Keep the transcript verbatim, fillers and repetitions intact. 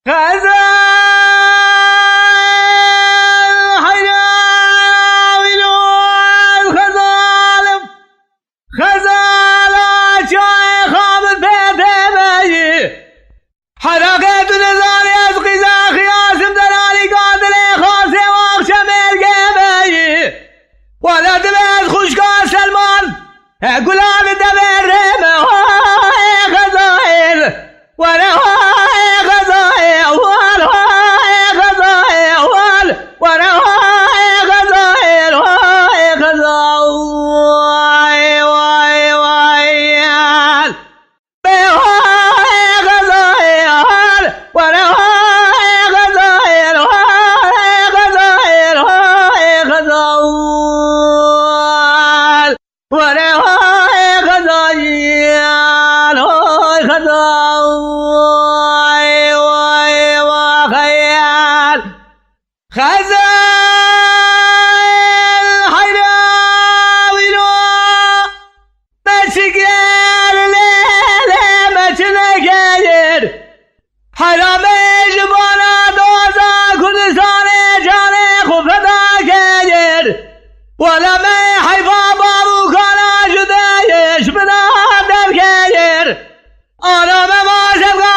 Xezal, heyran, wîlo, xezal, xezal, çayê xabit pê pê beyî. Heraqê tu nizanî ez qîza xiyasim deralî gadilê xasê û axşemê ergê beyî. Wele divê ez xwişka Selman, he gula li devê rê me, ha, ê xezayêl. Were, ha, ê xezayê, wal, ha, ê xezayê, wal. Were, ha, ê xezayêl, ha, ê xeza-, vay, vay, vay, yal. Be, ha, ê xezayê, hal. Were, ha, ê xezayêl, ha, ê xezayêl, ha, ê xeza-, vay. Were, ha, ê xezayêl, ha, ê xeza-, vay, vay, vay, xeyal. Xezal, heyra, wîlo, meçikêr, lê, lê, meçinekêr. Heyra me ji bana doza Kurdistanê canê xwe feda kêr. Wele me heyfa bav û kana ji dê ji bina derkêr. Ana me ma şevka